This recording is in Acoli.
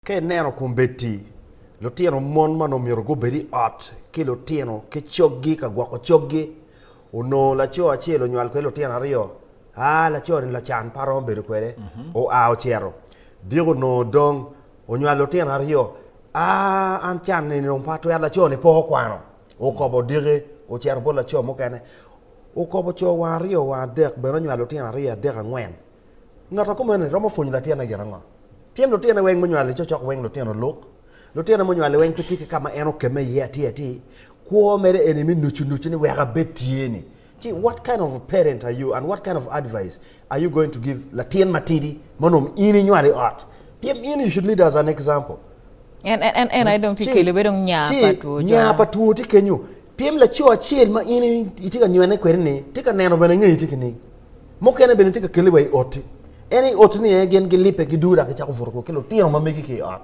Ka ineno kombeddi, lutino mon ma onongo myero gubed i ot ki lutino ki coggi ka gwoko coggi, onongo laco acel onywal kwede lutino aryo, aa laco-ni lacan pe aromo bedo kwede, oa ocito. Diko onongo dong onywal lutino aryo, aa an can-ni dong pe atwero, laco-ni pe okwano, okobo diki ocito bot laco mukene, okobo co wang aryo wang adek bene onywalo lutino aryo adek angwen. Ngat ma kumeno-ni romo pwonyo latinne gin ango? Pien lutine weng munywalo cokcok weng lutino luk, lutine munywalo weng pe tye ki ka ma en okemme iye atir atir, kwo mere eni me nucu nucu ni wek abed tye ni. Ci what kind of a parent are you and what kind of advice are you going to give latin matidi ma onongo in inywalo i ot? Pien in you should lead as an example. En en en aye dong tye kelo bedo nya pa two Ci nya pa two tye kenyo. Pien laco acel ma in itye ka nywene kwede ni tye ka neno bene ngeyi tye ki ni. Mukene bene tye ka kele wa i ot-ti. En i ot-ti ni aye gin gilibbe gidugo dok gicako buto ki lutino ma megi ki i ot.